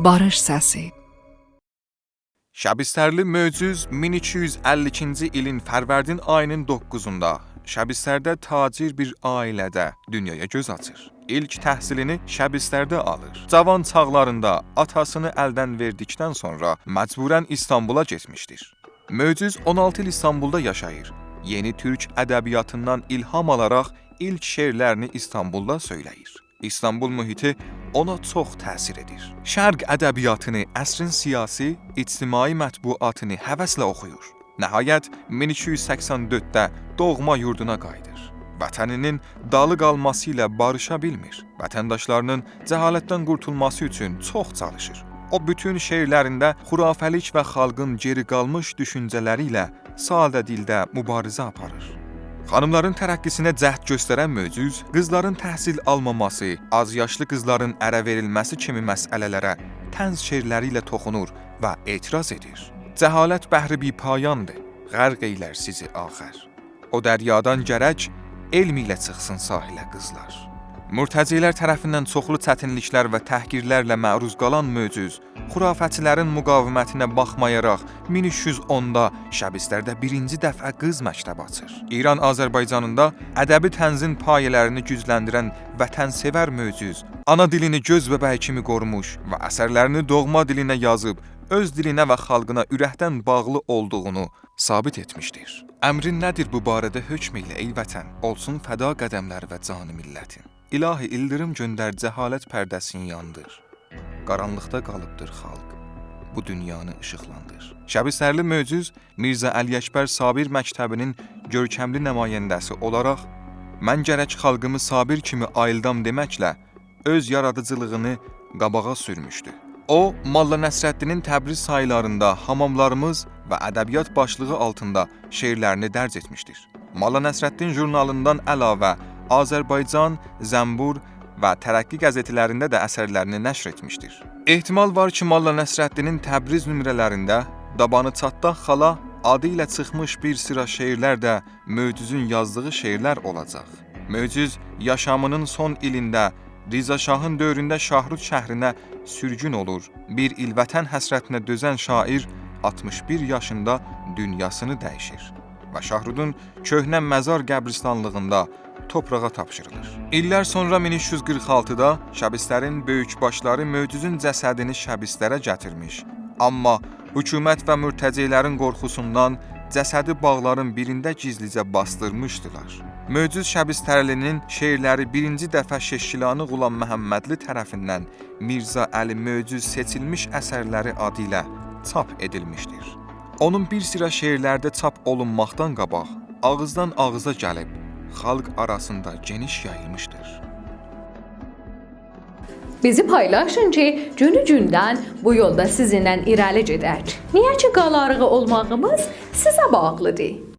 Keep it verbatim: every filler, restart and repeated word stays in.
باریش سسی. شبسترلی معجز مین ایکی یوز اللی ایکینجی ایلین فروردین آیی‌نین دوققوزوندا شبسترده تاجر بیر عائله‌ده دونیایا گؤز آچیر. ایلک تحصیلینی شبسترده آلیر. جاوان چاغلاریندا آتاسینی الدن وئردیکدن سونرا مجبوراً ایستانبولا گئتمیشدیر. معجز اون آلتی ایل ایستانبولدا یاشاییر. یئنی تورک ادبیاتیندان الهام آلاراق ایلک شعرلرینی ایستانبولدا سؤیله‌ییر. ایستانبول محیطی اونا چوخ تأثیر ائدیر. شرق ادبیاتینی، عصرین سیاسی، اجتماعی مطبوعاتینی هوسله اوخویور. نهایت، مین ایکی یوز سکسن دؤردده دوغما یوردونا قاییدیر. وطنینین دالی قالماسی ایله باریشا بیلمیر. وطنداشلارینین جهالتدن قورتولماسی اوچون چوخ چالیشیر. او، بوتون شعرلرینده خرافه‌لیک و خالقین گئری قالمیش دوشونجه‌لری ایله ساده دیلده مبارزه آپاریر. خانیملارین ترقی‌سینه جهد گؤسترن معجز، قیزلارین تحصیل آلماماسی، آز یاشلی قیزلارین اره وئریلمه‌سی کیمی مسئله‌لره طنز شعرلری ایله توخونور و اعتراض ائدیر. «جهالت بحر بی‌پایان‌دیر، غرق ائیلر سیزی آخر. او دریادان گرک علم ایله چیخسین ساحله قیزلار.» مرتجع‌لر طرفیندن چوخلو چتینلیکلر و تحقیرلرله معروض قالان معجز، خرافه‌چیلرین مقاومتینه باخمایاراق، مین اوچ یوز اوندا شبسترده بیرینجی دفعه قیز مکتبی آچیر. ایران آذربایجانیندا ادبی طنزین پایه‌لرینی گوجلندیرن وطن‌سئور معجز، آنا دیلینی گؤز ببه‌یی کیمی قوروموش و اثرلرینی دوغما دیلینه یازیب، اؤز دیلینه و خالقینا اورکدن باغلی اولدوغونو ثابت ائتمیشدیر. «امرین نه‌دیر بو باره‌ده حکم ائیله، ای وطن؟ اولسون فدا قدملر و جان میللتین. الهی، ایلدیریم گؤندر، جهالت پرده‌سینی یاندیر. قارانلیقدا قالیبدیر خالق، بو دونیانی ایشیقلاندیر.» شبسترلی معجز، میرزا علی‌اکبر صابر مکتبی‌نین گؤرکملی نماینده‌سی اولاراق «من گرک خالقیمی صابر کیمی آییلدام» دئمکله اؤز یارادیجیلیغینی قاباغا سورموشدو. او، ملا نصرالدینین تبریز سایلاریندا «حاماملاریمیز» و «ادبیات» باشلیغی آلتیندا شعرلرینی درج ائتمیشدیر. ملا نصرالدین ژورنالیندان علاوه آذربایجان، زنبور و ترقی قزئتلرینده ده اثرلرینی نشر ائتمیشدیر. احتمال وار کی، ملا نصرالدینین تبریز نمره‌لرینده «دابانی چاتداق خالا» آدی ایله چیخمیش بیر سیرا شعرلر ده معجزین یازدیغی شعرلر اولاجاق. معجز یاشامی‌نین سون ایلینده، رضا شاهین دؤورونده شاهرود شهرینه سورگون اولور. بیر ایل وطن حسرتینه دؤزن شاعر آلتمیش بیر یاشیندا دونیاسینی دییشیر و شاهرودون کؤهنه مزار قبرستانلیغیندا توپراغا تاپشیریلیر. ایللر سونرا، مین اوچ یوز قیرخ آلتیدا، شبسترین بؤیوک‌باشلاری معجزین جسدینی شبستره گتیرمیش، آمما حکومت و مرتجع‌لرین قورخوسوندان جسدی باغلارین بیرینده گیزلیجه باسدیرمیشدیلار. معجز شبسترلی‌نین شعرلری بیرینجی دفعه ششگیلانی غلام‌محمدلی طرفیندن میرزا علی معجز سئچیلمیش اثرلری آدی ایله چاپ ائدیلمیشدیر. اونون بیر سیرا شعرلری ده چاپ اولونماقدان قاباق آغیزدان آغیزا گلیب، خالق آراسیندا گئنیش یاییلمیشدیر. بیزی پایلاشین کی، گونو گوندن بو یولدا سیزینله ایره‌لی گئدک. نییه کی، قالاریغی اولماغیمیز سیزه باغلیدیر.